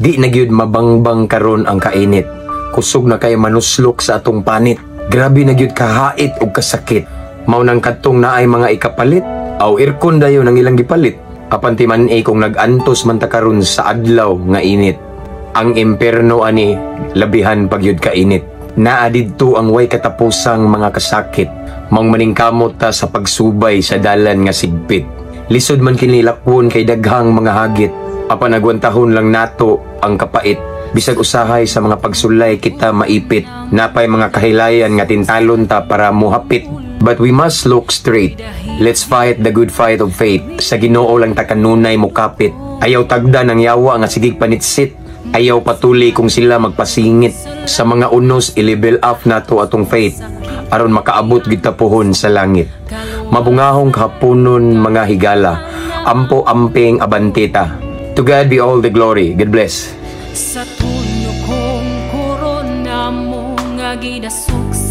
Di na gyud mabangbang karon ang kainit. Kusog na kay manuslok sa atong panit. Grabe na gyud kahait ug kasakit. Mao nang kadtong naay mga ikapalit, aw aircon dayon ang ilang gipalit. Apan timan-i kung nag-antos man ta karon sa adlaw nga init. Ang imperno ani labihan pa gyud kainit. Naa didto ang way katapusang mga kasakit. Maong maningkamot ta sa pagsubay sa dalan nga sigpit. Lisod man kini lakwon kay daghang mga hagit. Apan agwantahon lang nato ang kapait. Bisag usahay sa mga pagsulay kita maipit. Napay mga kahilayan nga tintalon ta para muhapit. But we must look straight. Let's fight the good fight of faith. Sa Ginoo lang ta kanunay mukapit. Ayaw tagda ng yawa nga sigig panitsit. Ayaw patuli kung sila magpasingit. Sa mga unos, i-level up nato atong faith aron makaabot gid ta puhon sa langit. Mabungahong kahaponon, mga higala. Ampo, amping, abante ta. To God be all the glory. God bless. Sa tuno kong korona mo nga gidasok.